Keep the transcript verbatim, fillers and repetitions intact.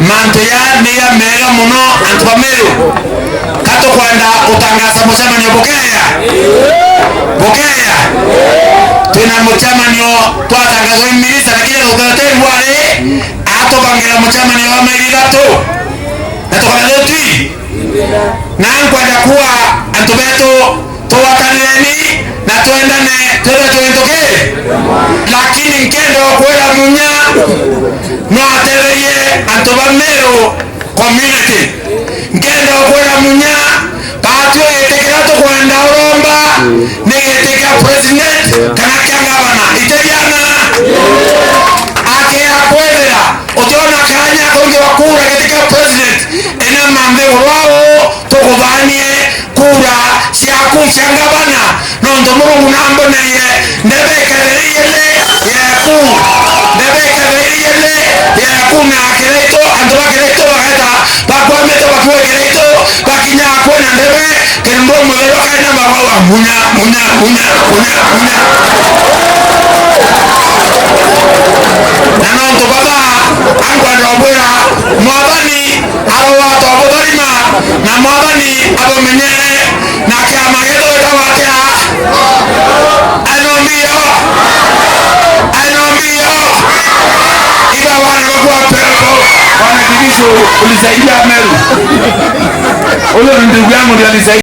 Mantu ya ni ya mega muno, antu ba Meru. Ka tukwenda gutangaza mucemanio bukeya? Bukeya? Twina mucemanio twatangaza ni minista, lakini tutatengwa ri, atubangira mucemanio wa mairi ithatu. Na tukana tuti. Na nkwenda kuwa antu betu, tugwatanireni na twendane, twithwe twi ntuki. Lakini nkenda kwira Munya no atetherie antu ba Meru community. Nkenda kwira Munya, baatwi giti kiria tukwenda uromba ni giti kia president kana kia gavana. Itejana akia kwethira utiona kanya kaungi wa kura giti kia president, ina manthi urwao tukuthanie kura ciaku cia ngavana, nontu Murungu nambonerie ndebe ikethire iele yeku, ndebe ikethire iele yeku na Kiraitu, antu ba Kiraitu bageta bakwamite bakiwa Kiraitu, bakinya akwe na ndebe, Kirundu mutheru akaina magwa wa Munya, Munya, Munya, Munya, Munya. Na nontu baba ankwenda ubwira Mwathani arogwata ubutharima, na Mwathani abumenyere, na kiama gitwitagwa atia? Aino mbio, aino mbio, iba wana bakwa pepo. Bwana Kibisu, ulisaidia Meru. Huyo ni ndugu yangu ndiye alisaidia.